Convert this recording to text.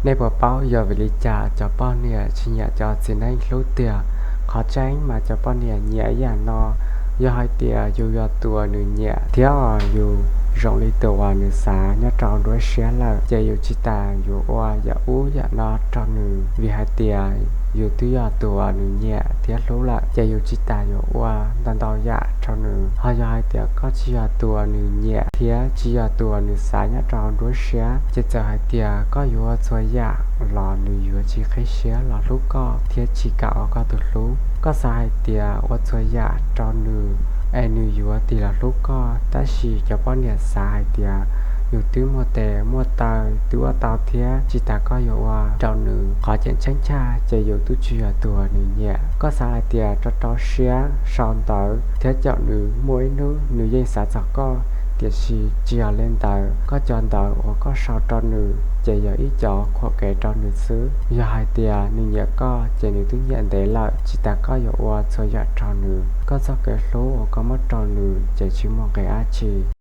Nej puas paub yog vim li cas cov poj niam tsis nyiam cov txiv neej hlub tiag? Qhov tseeb mas cov poj niam nyiam ib yam no. Yog hais tias yus yog tus uas nws nyiam thiab yus zoo li tus uas nws xav nyob rau nruab siab lawm, ces yus tsis tas yuav ua yam ub yam no rau nws, vim hais tias yus twb yog tus uas nws nyiam thiab hlub lawm, ces yus tsis tas yuav ua ntau ntau yam rau nws. Ho yog hais tias koj tsis yog tus uas nws nyiam thiab tsis yog tus uas nws xav nyob rau nruab siab, ces txawm hais tias koj yuav ua txhua yam los nws yuav tsis qhib siab los hlub koj thiab tsis kam ua koj tus hlub. Koj xav hais tias ua txhua yam rau nws es nws yuav tig los hlub koj, tab sis cov poj niam xav hais tias yus twb muaj tes muaj taw, twb ua tau thiab tsis tas koj yuav ua rau nws. Qhov tseem ceeb tshaj ces yus twb tsis yog tus uas nws nyiam. Koj xav hais tias rau rau siab sau ntawv thiab caum nws, muaj ib hnub nws yeej xav txog koj, tiam sis tsis yog li ntawd. Koj cov ntawv uas koj sau rau nws ces yog ib cov khuam kev rau nws xwb. Yog hais tias nws nyiam koj ces nws twb nyiam ntev lawm, tsis tas koj yuav ua txhua yam rau nws. Koj txoj kev hlub uas koj muab rau nws ces tsis muaj nqis dab tsi.